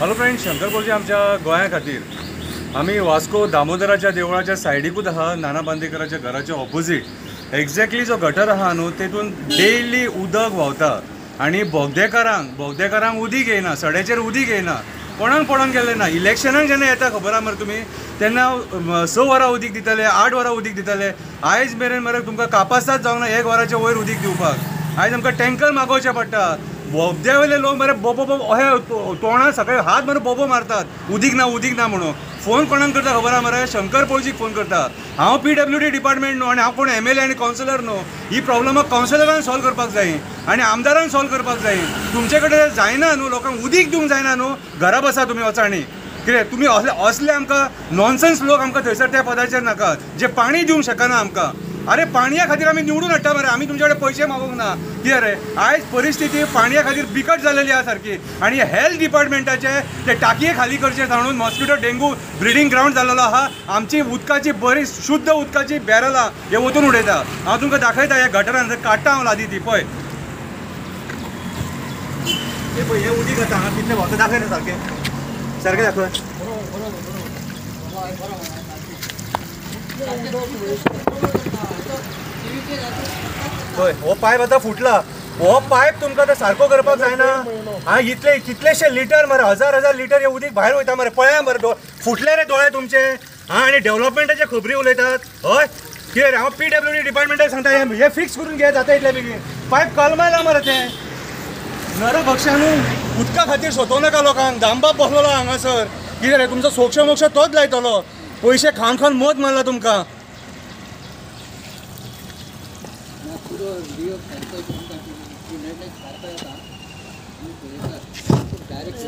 Hello friend, Shankar Polji आमच्या गोंया खातीर आमी वास्को दामोदराच्या देवळाच्या सायडीकूच आहा, नाना बांदेकराच्या घराच्या ऑपोजीट एक्झॅक्टली जो गटर आहा न्हू तेतून डेली उदक व्हांवता आनी बोगदेकारांक उदीक येयना, सड्याचेर उदीक येयना, कोणाक पडोन गेल्लें ना. इलेक्शनाक जेन्ना येता खबर आहा मरे तुमी, तेन्ना 6 वरां उदीक दितले, 8 वरां उदीक दितले. आयज मेरेन मरे तुमकां कापासाद जावंक ना 1 वराच्या वयर उदीक दिवपाक. आयज आमकां टँकर मागोवचें पडटा. बोगद्या वयले लोक मरे बोबो बोबो अहे तोंडार सकाळी हात मरे बोबो मारतात, उदीक ना उदीक ना म्हणून. फोन कोणाक करता खबर आहा मरे? शंकर पोळजीक फोन करता. हांव PWD department न्हू आनी हांव कोण MLA आनी कावन्सिलर न्हू. ही प्रॉब्लमां कावन्सिलरान सॉल्व करपाक जाय आनी आमदारान सॉल्व करपाक जाय. तुमचे कडेन जायना न्हू, लोकांक उदीक दिवंक जायना न्हू, घरा बसा तुमी वचा. आनी कितें तुमी असले असले आमकां नॉनसन्स लोक आमकां थंयसर त्या पदाचेर नाका, जे पाणी दिवंक शकना आमकां. अरे पाणया खातीर आमी निवडून हाडटा मरे, आमी तुमचे कडेन पयशे मागूंक ना. कितें रे, आयज परिस्थिती पाणया खातीर बिकट जालेली आहा सारकी. आनी हेल्थ डिपार्टमेंटाचे ते टाकये खाली करचे सांगून मॉस्किटो डेंगू ब्रिडींग ग्रावंड जालेलो आहा. आमची उदकाची बरी शुद्ध उदकाची बॅरलां हे वतून उडयता. हांव तुमकां दाखयता ह्या गटरान काडटा हांव लादी ती पळय, पळय हें उदीक आतां हांगा कितलें व्हांवता दाखय न्ही, सारकें सारकें दाखय. हय, हो पायप आतां फुटला. हो पायप तुमकां आतां सारको करपाक जायना. हा इतले कितलेशे लिटर मरे, हजार हजार लिटर हे उदीक भायर वयता मरे. पळया मरे, फुटले रे दोळे तुमचे. हा आनी डेव्हलपमेंटाचे खबरी उलयतात. हय कितें रे, हांव PWD डिपार्टमेंटाक सांगता हे फिक्स करून घे जाता इतले बेगीन. पायप कलमायला मरे तें. नरभक्षानू उदका खातीर सोदोवं नाका लोकांक. दामबाब बसलेलो हांगासर. कितें रे, तुमचो सोक्ष मोक्ष तोच लायतलो. पयशे खावन खावन मद मारला तुमकां. डायरेक्ट.